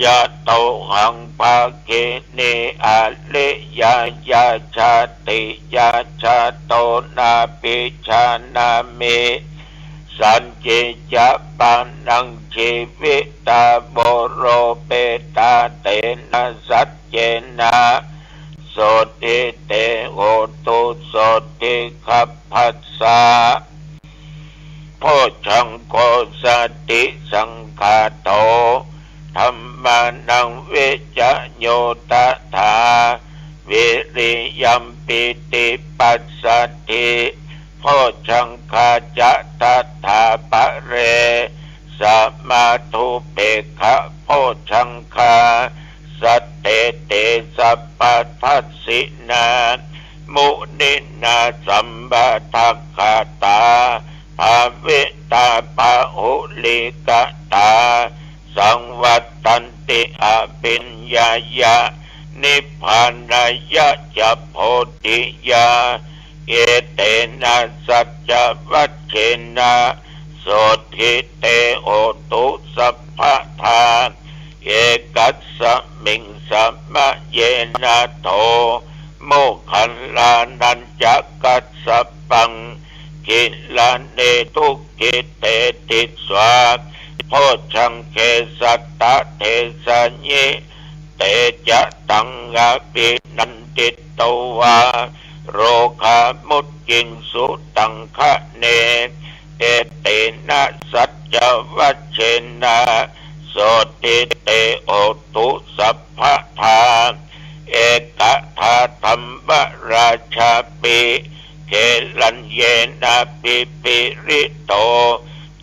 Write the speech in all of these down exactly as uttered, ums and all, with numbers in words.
ยะโตหัง ภะคะเน อะริยะญาชาติญาชาโต นาภิชานามิ สัจจิจะปะนัง จีวิตาโวโรเปตา เตนะสัจเจนะ โสตถิเต โหตุ โสตถิคัพพะสสะ โพชฌังโก สัตถิสังขาโต ธัมมานัง วิจโย ตถา วิริยัม ปีติปัสสัทธิ โพชฌังคาจะ ตถาปะเร สมาธุเปกขะโพชฌังคา สัตเตติ สัพพะทัสสินา มุนินา สัมมาทักขาตา ภาวิตา บาหุลีกตา สังวัตตันติ อภิญญายะ นิพพานายะจะ โพธิยา เอเตนะ สัจจวัจเจนะ โสตถิเต โหตุ สัพพะทา เอกัสสะมิง สะมะเยนะ โถ โมคคัลลานัญจะกัสสะปัง กิลาเน ทุกขิเต ติสสา โพชฌังเก สัตตะเทสะยิ เตจะตัง อภินันทิตวา โรคามุจจิงสุตังคะเน เอเตนะ สัจจวัจเจนะ โสตถิเต โหตุ สัพพะทา เอกทาธัมมราชาปิ เกลัญเยนะ ปิปิริโต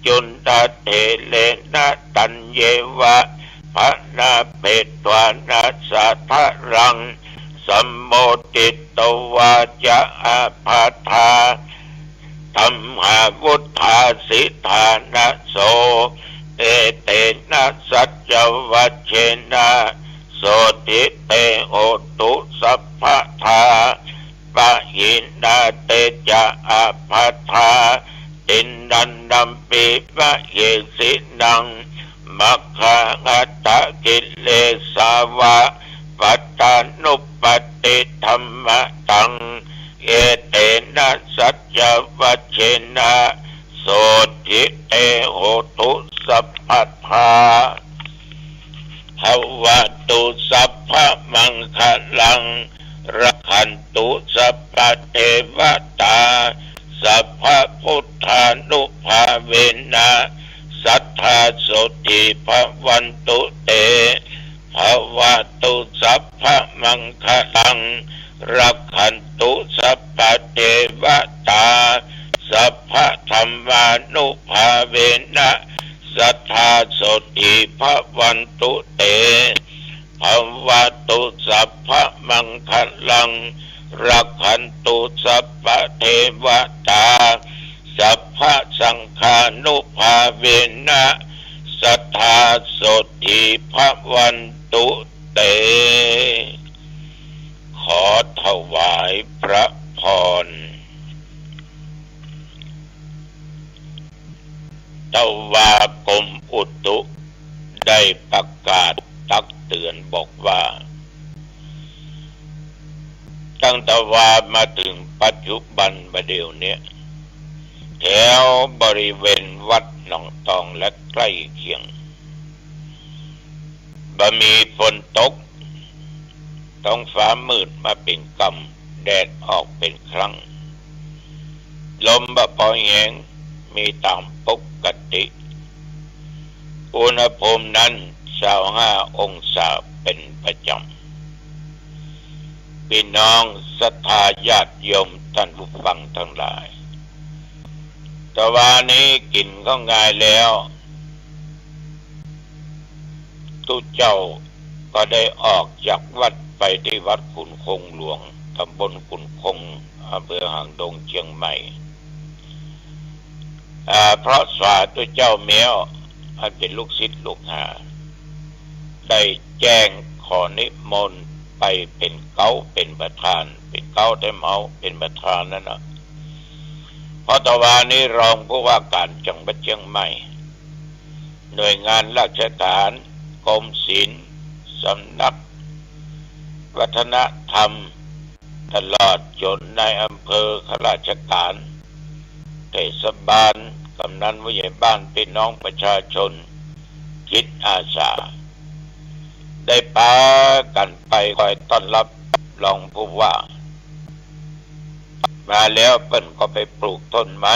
จุณฑะเถเรนะ ตัญเยวะ พนาเปตวานะ สาธารัง สัมโมทิตวาจะ อาภาธา ธัมมาวุฑาสิทานะโส เอเตนะ สัจจวัจเจนะ โสตถิเต โหตุ สัพพะทา ปะหินา เตจะ อาภาธา ติณณัมปิ มะเหสินัง มัคคาหัตถกิเลสาวะ ปัตตานุปปัตติธัมมะตัง เอเตนะ สัจจวัจเจนะ โสตถิเต โหตุ สัพพะทา ภะวะตุ สัพพะมังคะลัง รักขันตุ สัพพะเทวะตา สัพพะพุทธานุภาเวนะ สัตถาโสตถีภะวันตุเต ภะวะตุ สัพพะมังคะลัง รักขันตุ สัพพะเทวะตา สัพพะธัมมานุภาเวนะ สัตถาโสตถีภะวันตุเต ภะวะตุ สัพพะมังคะลัง รักขันตุ สัพพะเทวะตา สัพพะสังฆานุภาเวนะ สัตถาโสตถีภะวันตุเต ขอถวายพระพร ตะวากรมอุตุได้ประกาศตักเตือนบอกว่า ตั้งตะวามาเถิงปัจจุบันบ่าเดี่ยวเนี้ย แถวบริเวณวัดหนองตองและใกล้เคียง บ่มีฝนตก ท้องฟ้ามืดมาเป๋นกำ แดดออกเป๋นครั้ง ลมบ่ปอแหง มีต๋ามปกติ อุณหภูมินั้นซาวห้าองศาเป๋นประจ๋ำ ปี้น้องศรัทธาญาติโยมต้านผู้ฟังตังหลาย ตะวานี้กิ๋นข้าวงายแล้ว ตุ๊เจ้าก็ได้ออกจากวัดไปตี้วัดขุนคงหลวง ต๋ำบลขุนคง อำเภอหางดง เจียงใหม่ อ่า เพราะสาตุ๊เจ้าแม้ว อันเป๋นลูกศิษย์ลูกหา ได้แจ้งขอนิมนต์ไปเป๋นเก๊าเป๋นประธาน เป๋นเก๊าแต๊เฮา เป๋นประธานนั้นน่ะ เพราะตะวานี้รองผู้ว่าก๋านจังหวัดเจียงใหม่ หน่วยงานราชการ กรมศิลป์ สำนักวัฒนธรรม ตลอดจ๋นนายอำเภอข้าราชการ เทศบาล กำนันผู้ใหญ่บ้าน ปี้น้องประชาชน จิตอาสา ได้ปากั๋นไปคอยต้อนฮับรองผู้ว่า มาแล้วเปิ้นก็ไปปลูกต้นไม้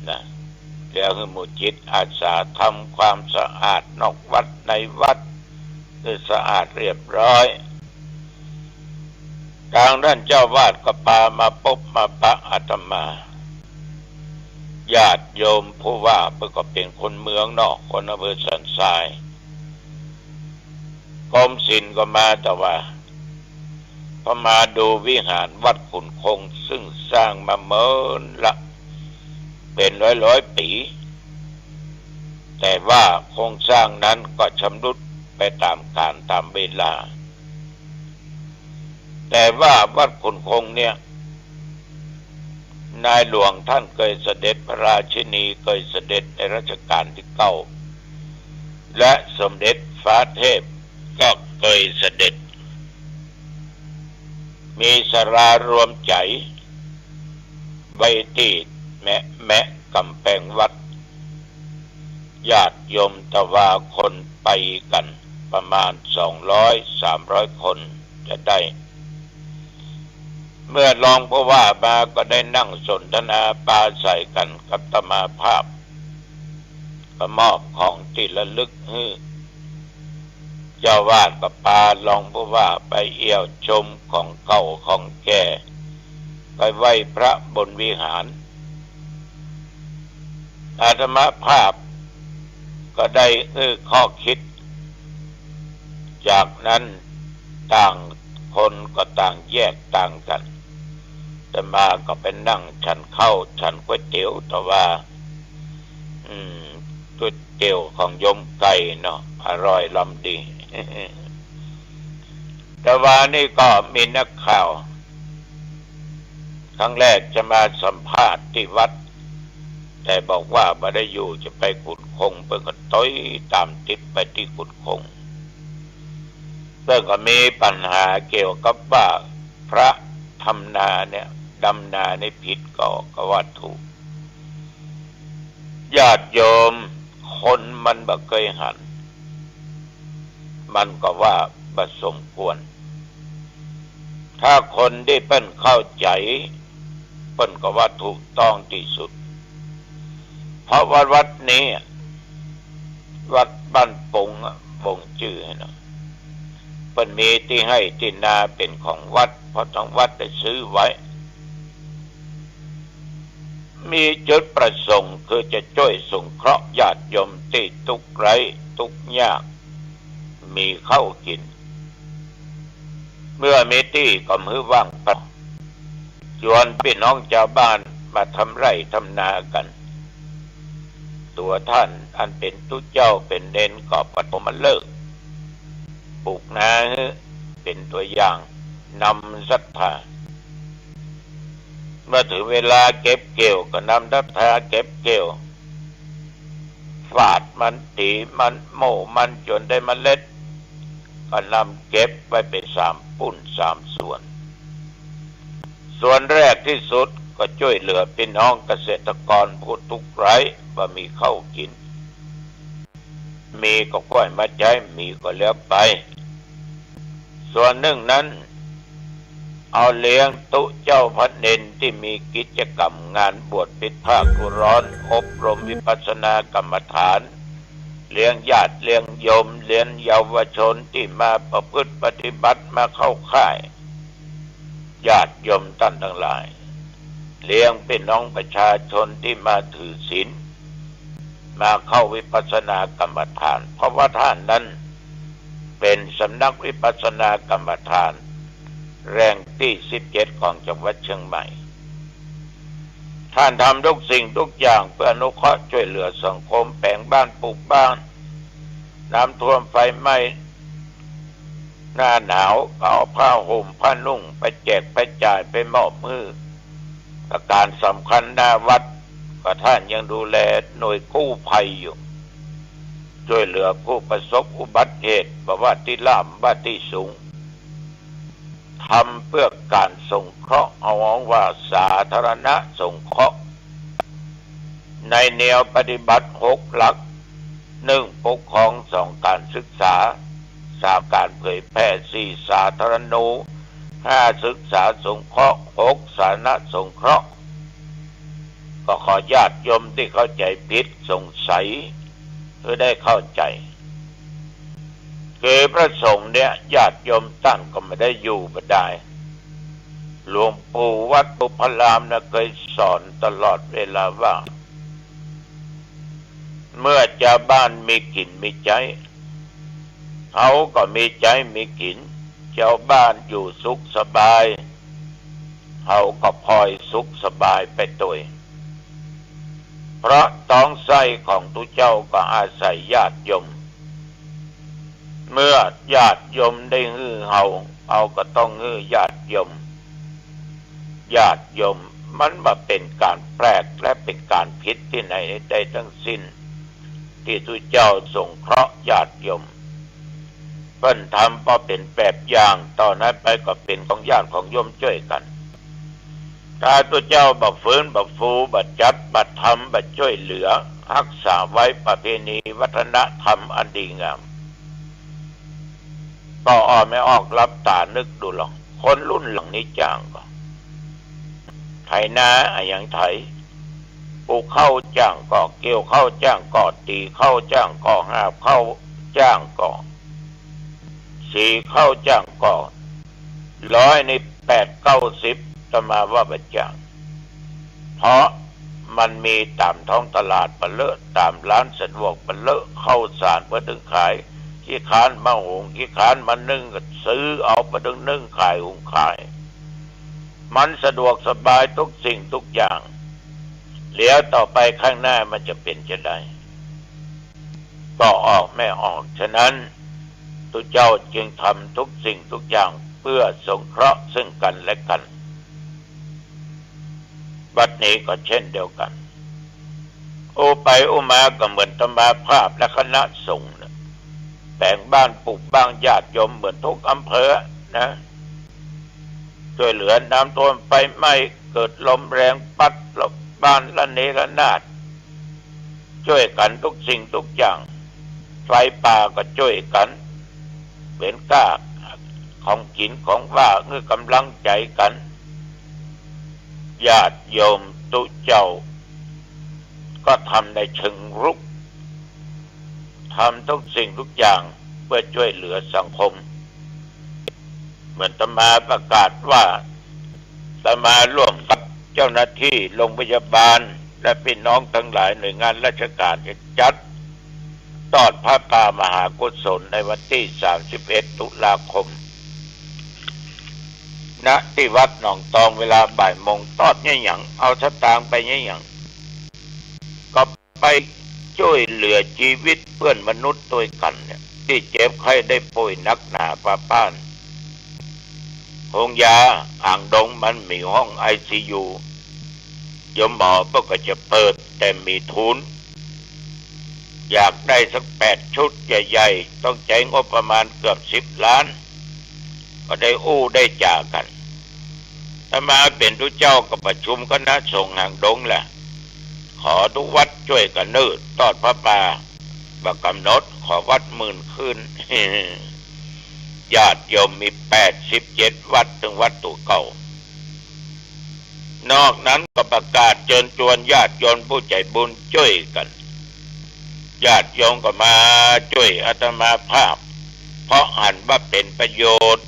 นะ แล้วหื้อหมู่จิตอาสาทำความสะอาดนอกวัดในวัด หื้อสะอาดเรียบร้อย ตางด้านเจ้าอาวาสก็ปามาปบมาปะอาตมา ญาติโยมผู้ว่าเปิ้นก็เป๋นคนเมืองเนาะ คนอำเภอสันทราย กรมศิลป์ก็มา แต่ว่า พอมาดูวิหารวัดขุนคง ซึ่งสร้างมาเมินละเป๋นร้อยๆ ปี๋ แต่ว่าโครงสร้างนั้นก็ชำรุดไปต๋ามกาลต๋ามเวลา แต่ว่าวัดขุนคงเนี่ย ในหลวงท่านเกยเสด็จ พระราชินีเกยเสด็จในรัชกาลตี้เก้า และสมเด็จฟ้าเทพก็เกยเสด็จ มีศาลารวมใจ๋ไว้ตี้แมะแมะก๋ำแปงวัด ญาติโยมตะวาคนไปกั๋นประมาณสองร้อยสามร้อยคนจะได้ เมื่อรองผู้ว่ามาก็ได้นั่งสนทนาปราศรัยกั๋นกับอาตมาภาพ ก็มอบของตี้ระลึกหื้อ เจ้าอาวาสก็ปารองผู้ว่าไปเอี่ยวชมของเก่าของแก่ ไปไหว้พระบนวิหาร อาตมาภาพก็ได้หื้อข้อคิด จากนั้นต่างคนก็ต่างแยกต่างกั๋น อาตมาก็ไปนั่งฉันข้าวฉันก๋วยเตี๋ยว แต่ว่า อืม ก๋วยเตี๋ยวของโยมไก่เนาะ อร่อยล้ำดี แต่ว่านี่ก็มีนักข่าว ครั้งแรกจะมาสัมภาษณ์ตี้วัด แต่บอกว่าบ่ได้อยู่ จะไปขุนคง เปิ้นก็ตวยต๋ามติดไปตี้ขุนคง เปิ้นก็มีปัญหาเกี่ยวกับว่าพระทำนาเนี่ย ดำนานี่ผิดก็ ก็ว่าถูก ญาติโยมคนมันบ่เกยหัน มันก็ว่าบ่สมควร ถ้าคนตี้เปิ้นเข้าใจ๋ เปิ้นก็ว่าถูกต้องตี้สุด เพราะว่าวัดนี้ วัดบ้านปงอะ บ่งจื้อหื้อเนาะ เปิ้นมีตี้ไฮ่ตี้นาเป๋นของวัด เพราะตางวัดได้ซื้อไว้ มีจุดประสงค์คือจะจ้วยสงเคราะห์ญาติโยมตี้ตุ๊กข์ไร้ตุ๊กข์ยาก มีข้าวกิ๋น เมื่อมีตี้ก็หื้อว่างเปล่า จวนปี้น้องจาวบ้านมาทำไฮ่ทำนากั๋น ตั๋วท่านอันเป๋นตุ๊เจ้าเป๋นเณรก็ปฐมฤกษ์ ปลูกนาหื้อเป๋นตั๋วอย่าง นำศรัทธา เมื่อเถิงเวลาเก็บเกี่ยวก็นำศรัทธาเก็บเกี่ยว ฝาดมัน ตี๋มัน โม่มัน จ๋นได้เมล็ด ก็นำเก็บไว้เป๋นสามปุ้นสามส่วน ส่วนแรกตี้สุดก็จ้วยเหลือปี้น้องเกษตรกรผู้ตุ๊กข์ไร้ บ่มีข้าวกิ๋น มีก็ค่อยมาใจ๊ มีก็แล้วไป ส่วนนึ่งนั้น เอาเลี้ยงตุ๊เจ้าพระเณรตี้มีกิจกรรมงานบวชปิดผ้ากุร้อน อบรมวิปัสสนากรรมฐาน เลี้ยงญาติเลี้ยงโยม เลี้ยงเยาวชนตี้มาประพฤติปฏิบัติมาเข้าค่าย ญาติโยมต้านตังหลาย เลี้ยงปี้น้องประชาชนตี้มาถือศีล มาเข้าวิปัสสนากรรมฐาน เพราะว่าต้านนั้นเป๋นสำนักวิปัสสนากรรมฐานแหล่งตี้สิบเจ็ดของจังหวัดเชียงใหม่ ต้านทำทุกสิ่งทุกอย่างเปื้ออนุเคราะห์จ้วยเหลือสังคม แป๋งบ้านปลูกบ้าน น้ำท่วมไฟไหม้ หน้าหนาวก็เอาผ้าห่มผ้านุ่งไปแจกไปจ่ายไปมอบหื้อ ประก๋านสำคัญหน้าวัดก็ต้านยังดูแลหน่วยกู้ภัยอยู่ ช่วยเหลือผู้ประสบอุบัติเหตุ บ่ว่าตี้ล่ำบ่าตี้สูง ทำเปื้อก๋านสงเคราะห์ เฮาฮ้องว่าสาธารณสงเคราะห์ ในแนวปฏิบัติหกหลัก หนึ่ง ปกครอง สอง ก๋านศึกษา สาม ก๋านเผยแผ่ สี่ สาธารณู ห้า ศึกษาสงเคราะห์ หก สาธารณสงเคราะห์ ก็ขอญาติโยมตี้เข้าใจ๋ผิดสงสัยหื้อได้เข้าใจ๋ คือพระสงฆ์เนี่ยญาติโยมต้านก็บ่ได้อยู่บ่ดาย หลวงปู่วัดบุพพารามนะเคยสอนตลอดเวลาว่า เมื่อจาวบ้านมีกิ๋นมีใจ๊ เฮาก็มีใจ๊มีกิ๋น จาวบ้านอยู่สุขสบาย เฮาก็พลอยสุขสบายไปตวย เพราะต๊องไส้ของตุ๊เจ้าก็อาศัยญาติโยม เมื่อญาติโยมได้หื้อเฮา เฮาก็ต้องหื้อญาติโยม ญาติโยม มันบ่เป๋นก๋านแปลกและเป๋นก๋านผิดตี้ไหนได้ตึงสิ้น ตี้ตุ๊เจ้าสงเคราะห์ญาติโยม เปิ้นทำเป๋าเป๋นแบบอย่าง ต่อนั้นไปก็เป๋นของญาติของโยมจ้วยกั๋น ถ้าตุ๊เจ้าบ่าฟื้นบ่าฟู บ่าจัดบ่าทำ บ่าจ้วยเหลือ ฮักษาไว้ประเพณีวัฒนธรรมอันดีงาม ป้ออ้อแม่ออกหลับต๋านึกดูลอง คนรุ่นหลังนี้จ้างก่อ ไถนาอะหยังไถ ปลูกข้าวจ้างก่อ เกี่ยวข้าวจ้างก่อ ตี๋ข้าวจ้างก่อ หาบข้าวจ้างก่อ สีข้าวจ้างก่อ ร้อยนี่แปดเก้าสิบ อาตมาว่าบ่จ้าง เพราะมันมีต๋ามท้องตลาดบ่าเล้อ ต๋ามร้านสะดวกบ่าเล้อ ข้าวสารเปิ้นตึงขาย ขี้ค้านมาหุง ขี้ค้านมานึ่ง ก็ซื้อเอาเปิ้นตึงนึ่งขายหุงขาย มันสะดวกสบายทุกสิ่งทุกอย่าง แล้วต่อไปข้างหน้ามันจะเป๋นจะใด ป้ออ้อแม่ออก ฉะนั้นตุ๊เจ้าจึงทำทุกสิ่งทุกอย่างเปื้อสงเคราะห์ซึ่งกั๋นและกั๋น บัดนี้ก็เช่นเดียวกั๋น อู้ไปอู้มาก็เหมือนอาตมาภาพและคณะสงฆ์น่ะ แป๋งบ้านปลูกบ้านญาติโยมเหมือนทุกอำเภอนะ จ้วยเหลือน้ำท่วมไฟไหม้ เกิดลมแรงปั๊ด บ้านระเนระนาด จ้วยกั๋นทุกสิ่งทุกอย่าง ไฟป่าก็จ้วยกั๋น เป๋นก้าของกิ๋นของว่า หื้อกำลังใจ๋กั๋น ญาติโยมตุ๊เจ้าก็ทำในเชิงรุก ทำทุกสิ่งทุกอย่างเปื้อจ้วยเหลือสังคม เหมือนอาตมาประกาศว่า อาตมาร่วมกับเจ้าหน้าตี้โรงพยาบาล และปี้น้องตังหลายหน่วยงานราชก๋านจะจัดตอดผ้าป่ามหากุศลในวันตี้ สามสิบเอ็ด ตุลาคม ณ ตี้วัดหนองตอง เวลาบ่ายโมง ตอดเยียะหยัง เอาสตางค์ไปเยียะหยัง ก็ไปจ้วยเหลือจีวิตเปื้อนมนุษย์ตวยกั๋นเนี่ย ตี้เจ็บไข้ได้ป่วยหนักหนาปาป๊าน โฮงยาหางดงมันมีห้องไอซียู โยมหมอเปิ้นก็จะเปิด แต่มีทุน อยากได้สักแปดชุดใหญ่ๆ ต้องใจ๊งบประมาณเกือบสิบล้าน ก็ได้อู้ได้จ๋ากั๋น อาตมาเป๋นตุ๊เจ้าก็ประชุมคณะสงฆ์หางดงแหละ ขอทุกวัดจ้วยกั๋นเน่อ ตอดผ้าป่า บ่ากำหนด ขอวัดหมื่นคืน ญาติโยมมีแปดสิบเจ็ดวัด ตึงวัดตั๋วเก่า นอกนั้นก็ประกาศเจิญจวนญาติโยมผู้ใจ๋บุญจ้วยกั๋น ญาติโยมก็มาจ้วยอาตมาภาพ เพราะหันว่าเป๋นประโยชน์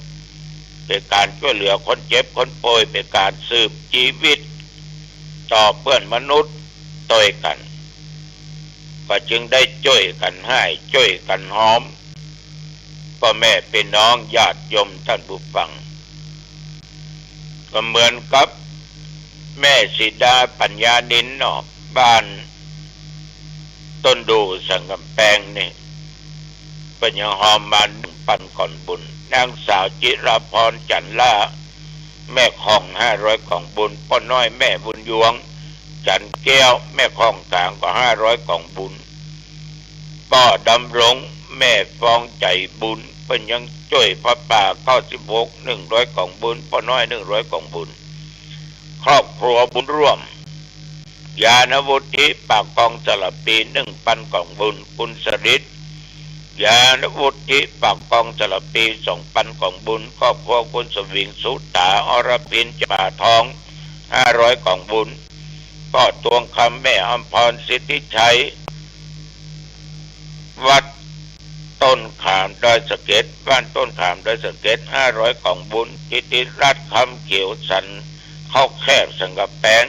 เป๋นก๋านจ้วยเหลือคนเจ็บคนป่วย เป๋นก๋านสืบจีวิตต่อเปื้อนมนุษย์ตวยกั๋น ก็จึงได้จ้วยกั๋นฮ้าย จ้วยกั๋นหอม ป้อแม่ปี้น้องญาติโยมต้านผู้ฟัง ก็เหมือนกับแม่สีดาปัญญานินเนาะ บ้านต้นดู่สันก๋ำแปงนี่ เปิ้นยังหอมมาหนึ่งปันก่อนบุญ นางสาวจิราพร จันทร์ล่า แม่ของห้าร้อยก่องบุญ ป้อน้อยแม่บุญยวง จันทร์แก้ว แม่ของก๋างก็ห้าร้อยก่องบุญ ป ป้อดำรง แม่ฟอง ใจ๋บุญ เปิ้นยังจ้วยผ้าป่าเก้าสิบหก หนึ่งร้อยก๋องบุญ ป้อน้อย หนึ่งร้อยก๋องบุญ ครอบครัวบุญร่วม ญาณวุฒิ ปากคลองสระพี หนึ่งปันก๋องบุญ คุณสริต ญาณวุฒิ ปากคลองสระพี สองปันก๋องบุญ ครอบครัวคุณสวิง สุตา อรพิน จำปาทอง ห้าร้อยก๋องบุญ ป้อตวงคำ แม่อำพร สิทธิชัย วัดต้นขามดอยสะเก็ด บ้านต้นขามดอยสะเก็ด ห้าร้อยก๋องบุญ กิติรัตน์ คำเขียว สันข้าวแคบ สันกำแปง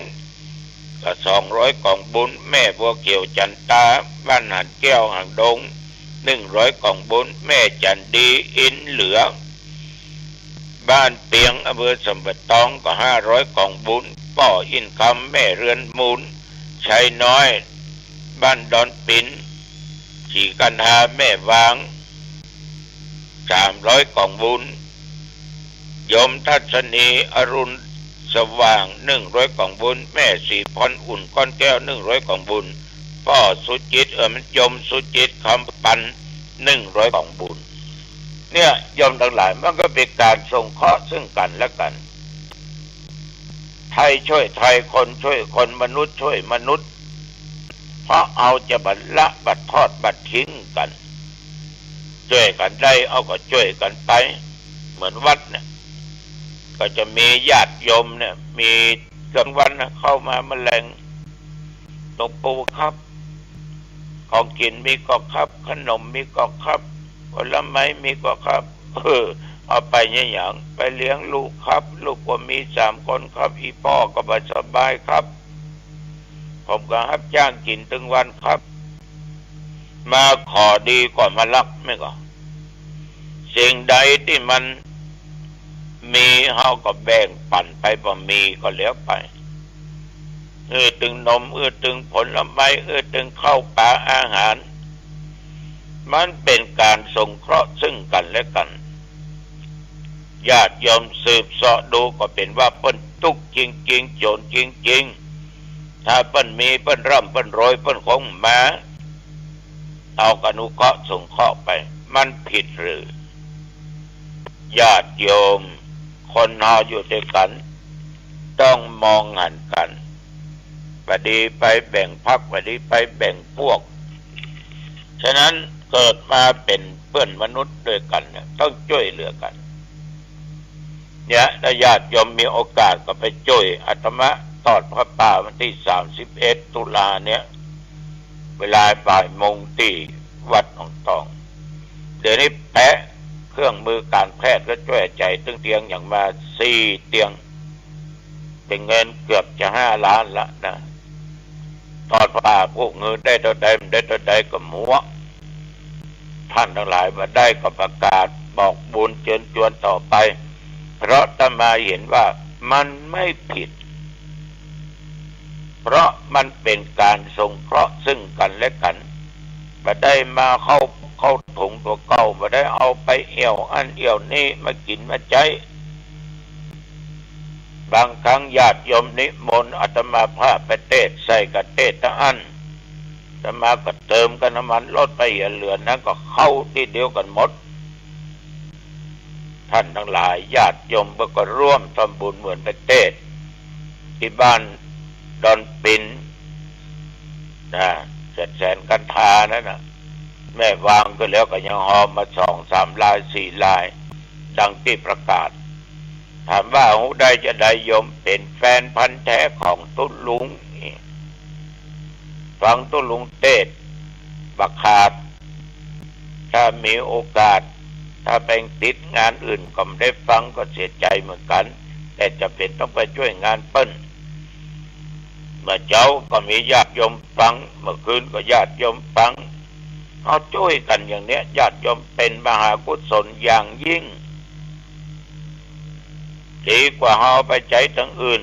ก็ สองร้อยก๋องบุญ แม่บัวเขียว จันตา บ้านหาดแก้ว หางดง หนึ่งร้อยก๋องบุญ แม่จันดี อินเหลือ บ้านเปียง อำเภอสันป่าตอง ก็ ห้าร้อยก๋องบุญ ป้ออินคำ แม่เรือนมูล ชัยน้อย บ้านดอนปิน ศรีกันทา แม่วาง สามร้อยก๋องบุญ โยมทัศนี อรุณสว่าง หนึ่งร้อยก๋องบุญ แม่ศรีพรอุ่น ก้อนแก้ว หนึ่งร้อยก๋องบุญ ป้อสุจิต เออ มันโยมสุจิต คำปัน หนึ่งร้อยก๋องบุญ เนี่ย โยมตังหลาย มันก็เป๋นก๋านสงเคราะห์ซึ่งกั๋นและกั๋น ไทยจ้วยไทย คนจ้วยคน มนุษย์จ้วยมนุษย์ เพราะเฮาจะบ่ละบ่ทอดบ่ทิ้งกั๋น จ้วยกั๋นได้ เฮาก็จ้วยกั๋นไป เหมือนวัดเนี่ย ก็จะมีญาติโยมเนี่ย มีเกือบวันนะ เข้ามาเมื่อแลง หลวงปู่ครับ ของกิ๋นมีก่อครับ ขนมมีก่อครับ ผลไม้มีก่อครับ เออ เอาไปเนี่ยหยัง ไปเลี้ยงลูกครับ ลูกก็มีสามคนครับ อี่ป้อก็บ่สบายครับ ผมก็ฮับจ้างกิ๋นตึงวันครับ มาขอดีกว่ามาลัก แม่นก่อ สิ่งใดตี้มันมี เฮาก็แบ่งปั๋นไป บ่มีก็แล้วไป อื้อตึงนม อื้อตึงผลไม้ อื้อตึงข้าวป๋าอาหาร มันเป๋นก๋านสงเคราะห์ซึ่งกั๋นและกั๋น ญาติโยมสืบเสาะดูก็เป๋นว่าเปิ้นตุ๊กข์จริงๆ จ๋นจริงๆ ถ้าเปิ้นมี เปิ้นร่ำเปิ้นรวย เปิ้นคงมา เฮาก็อนุเคราะห์สงเคราะห์ไป มันผิดหรือ ญาติโยม คนเฮาอยู่ตวยกั๋น ต้องมองหันกั๋น บ่ดีไปแบ่งพรรค บ่ดีไปแบ่งพวก ฉะนั้นเกิดมาเป๋นเปื้อนมนุษย์ตวยกั๋นเนี่ย ต้องจ้วยเหลือกั๋น เนี่ย ถ้าญาติโยมมีโอกาสก็ไปจ้วย อาตมาทอดผ้าป่าวันตี้สามสิบเอ็ดตุลาเนี่ย เวลาบ่ายโมงตี้วัดหนองตอง เดี๋ยวนี้แปะเครื่องมือก๋านแพทย์ก็จ้วยใจ๋ตึงเตียงหยังมาสี่เตียง เป๋นเงินเกือบจะห้าล้านละนะ ทอดผ้าป่ากู้เงินได้เต้าใด บ่ได้เต้าใดก็หัว ท่านตังหลายบ่ได้ก็ประกาศบอกบุญเจิญจวนต่อไป เพราะอาตมาเห็นว่ามันไม่ผิด เพราะมันเป๋นก๋านสงเคราะห์ซึ่งกั๋นและกั๋น บ่ได้มาเข้า เข้าถงตั๋วเก่า บ่ได้เอาไปเอี่ยวอั้นเอี่ยวนี้มากิ๋นมาใจ๊ บางครั้งญาติโยมนิมนต์อาตมาภาพไปเตสน์ ใส่กระเตสน์ตะอั้น อาตมาก็เติมกับน้ำมันรถไป เหลือนั้นก็เข้าตี้เดียวกั๋นหมด ท่านตังหลาย ญาติโยมเปิ้นก็ร่วมทำบุญเหมือนไปเตสน์ ตี้บ้านดอนปินนะ แสนกันทานั่นน่ะ แม่วางก็แล้วก็ยังหอบมาสองสามลายสี่ลาย ดังตี้ประกาศ ถามว่าฮู้ได้จาใด โยมเป๋นแฟนพันธุ์แท้ของตุ๊ลุง ฟังตุ๊ลุงเตสน์บ่ขาด ถ้ามีโอกาส ถ้าไปติดงานอื่นก็บ่ได้ฟังก็เสียใจ๋เหมือนกั๋น แต่จ๋ำเป๋นต้องไปจ้วยงานเปิ้น เมื่อเจ๊าก็มีญาติโยมฟัง เมื่อคืนก็ญาติโยมฟัง เฮาจ้วยกั๋นอย่างเนี้ย ญาติโยม เป๋นมหากุศลอย่างยิ่ง ดีกว่าเฮาไปใจ๊ตังอื่น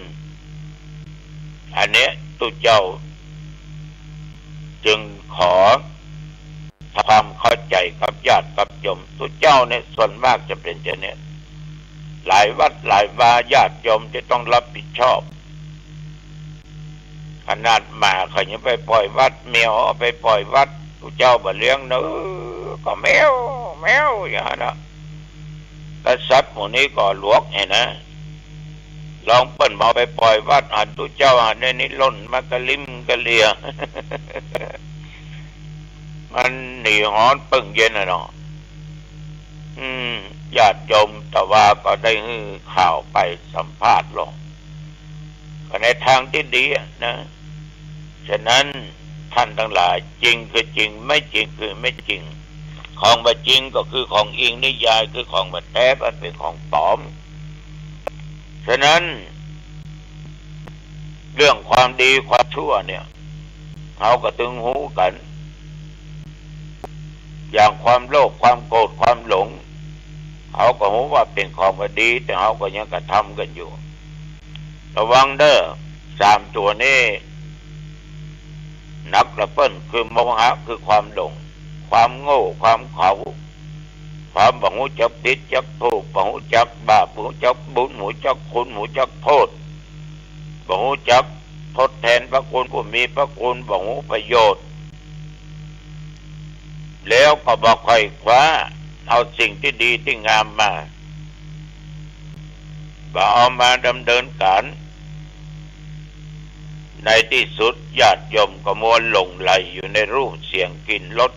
อันเนี้ยตุ๊เจ้าจึงขอความเข้าใจ๋กับญาติกับโยม ตุ๊เจ้าเนี่ยส่วนมากจะเป๋นจาเนี้ย หลายวัดหลายวาญาติโยมจะต้องรับผิดชอบ ขนาดหมาเขายังไปป่อยวัด แมวเอาไปป่อยวัด ตุ๊เจ้าบ่เลี้ยงเนอะ ก็แมว แมว อย่างนั้นนะ กษัตริย์หมู่นี้ก็หลวกแหนะ ลองเปิ้นเอาไปป่อยวัดหั้น ตุ๊เจ้าหั้นได้นิร่นมากระลิมกระเลีย มันหนีฮ้อนเปิงเย็นน่ะเนาะ อืม ญาติโยมตะวาก็ได้หื้อข่าวไปสัมภาษณ์ลง ก็ในทางตี้ดีอะนะ ฉะนั้นท่านตังหลาย จริงคือจริง ไม่จริงคือไม่จริง ของบ่จริงก็คือของอิงนิยาย คือของบ่แต๊ มันเป๋นของป๋อม ฉะนั้น เรื่องความดีความชั่วเนี่ย เฮาก็ตึงฮู้กั๋น อย่างความโลภ ความโกรธ ความหลง เฮาก็ฮู้ว่าเป๋นของบ่ดี แต่เฮาก็ยังกระทำกั๋นอยู่ ระวังเน่อ สามตั๋วนี้ หนักละเปิ้น คือโมหะ คือความหลง ความโง่ ความเขลา ความบ่ฮู้จักผิดจักถูก บ่ฮู้จักบาป บ่ฮู้จักบุญ บ่ฮู้จักคุณ บ่ฮู้จักโทษ บ่ฮู้จักทดแตนพระคุณผู้มีพระคุณ บ่ฮู้ประโยชน์ แล้วก็บ่ใค่คว้าเอาสิ่งตี้ดีตี้งามมา บ่เอามาดำเนินก๋าน ในตี้สุดญาติโยมก็มัวหลงใหลอยู่ในรูป เสียง กลิ่น รส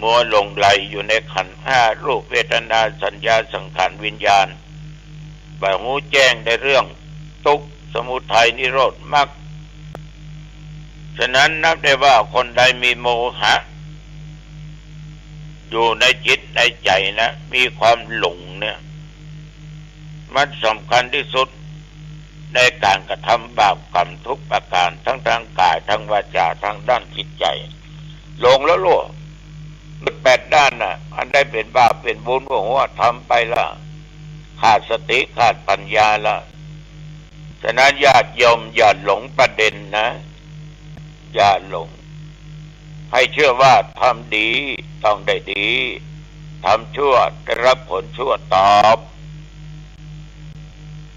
มัวหลงใหลอยู่ในขันธ์ห้า รูป เวทนา สัญญา สังขาร วิญญาณ บ่ฮู้แจ้งในเรื่องทุกข์ สมุทัย นิโรธ มรรค ฉะนั้นนับได้ว่าคนใดมีโมหะ อยู่ในจิตในใจ๋นะ มีความหลงเนี่ย มันสำคัญตี้สุด ในก๋านกระทำบาปกรรมทุกประก๋าน ทั้งตางก๋าย ตางวาจ๋า ตางด้านจิตใจ๋ หลงแล้วล่ะ แปดด้านน่ะ อันใดเป๋นบาปเป๋นบุญ บ่ฮู้ว่าทำไปละ ขาดสติ ขาดปัญญาละ ฉะนั้นญาติโยมอย่าหลงประเด็นนะ อย่าหลง ให้เชื่อว่าทำดีต้องได้ดี ทำชั่วได้รับผลชั่วตอบ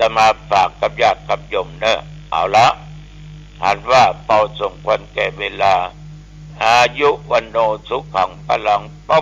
อาตมาฝากกับญาติกับโยมเน่อ เอาละ หันว่าปอสมควรแก่เวลา อายุ วัณโณ สุขัง พลัง พบ